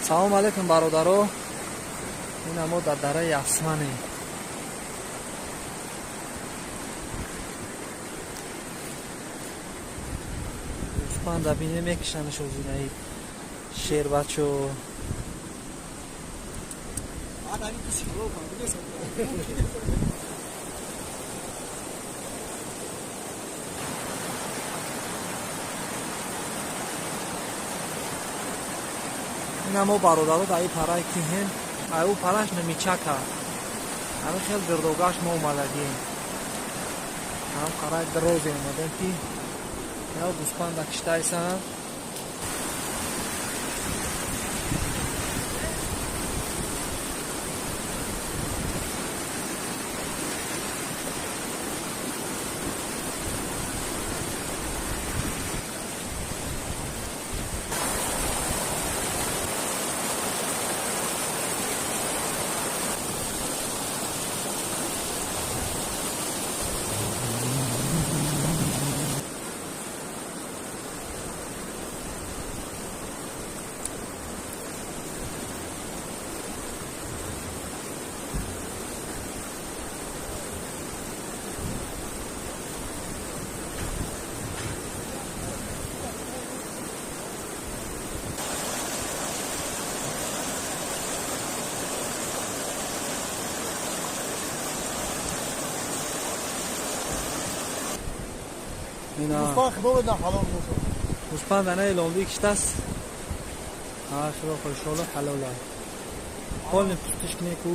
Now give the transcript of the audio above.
Салом алейкум, бародаро. Ина мо дар дараи Асманем. Гӯспанда бине, мекишанаш озинаи шербачо. Ина мо, бародаро, дар и параи кӯҳем. Ай ӯ параш намичака. Ҳамин хел гирдогашт мо омадагием. Ҳам қараи дрозе омадем, ки яв гӯспанда киштайсанд. Гӯспанд худо бедна ҳалол бошад. Гӯспанд ана иломби киштаст. Ҳа, худо хушҳоло, ҳалола. Полный пустиш кине ку.